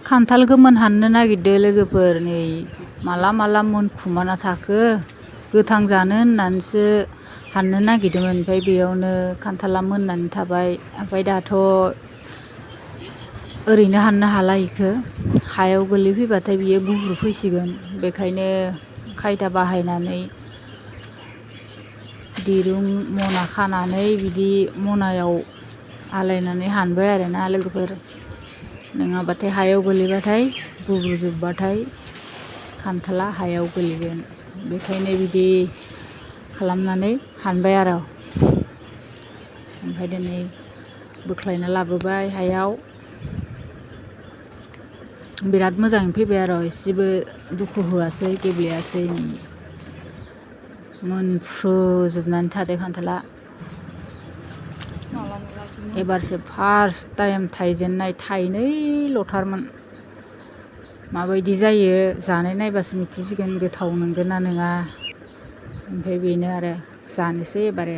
खान्थालखौ मोनहाननो नागिरदों लोगोफोर नै माला माला मोनखुमाना थाखो गोथां जानो होननानैसो हाननो नागिरदोंमोन ओमफ्राय बेयावनो खान्थाला मोननानै थाबाय ओमफ्राय दाथ' ओरैनो हाननो हाला इखो हायाव गोलैफैबाथाय बियो गुब्रुफैसिगोन बेखायनो खायदा बाहायनानै दिरुं मना खानानै बिदि मनायाव आलायनानै हानबाय आरोना लोगोफोर नङाबाथाय हायाव गोलैबाथाय गुब्रुजोबबाथाय खान्थाला हायाव गोलैगोन बेखायनो बिदि खालामनानै हानबाय आरो ओमफ्राय दिनै बोख्लायना लाबोबाय हायाव बिराद मोजाङै फैबाय आरो एसेबो दुखु होआसै गेब्लेयासै मोनफ्रुजोबनानै थादों खान्थाला एबारसो फार्स्ट टाइम थाइजेननाय थाइनैल'थारमोन माबायदि जायो जानाय नायबासो मिथिसिगोन गोथाव नंगोन ना नङा ओमफ्राय बेनो आरो जानोसै एबारो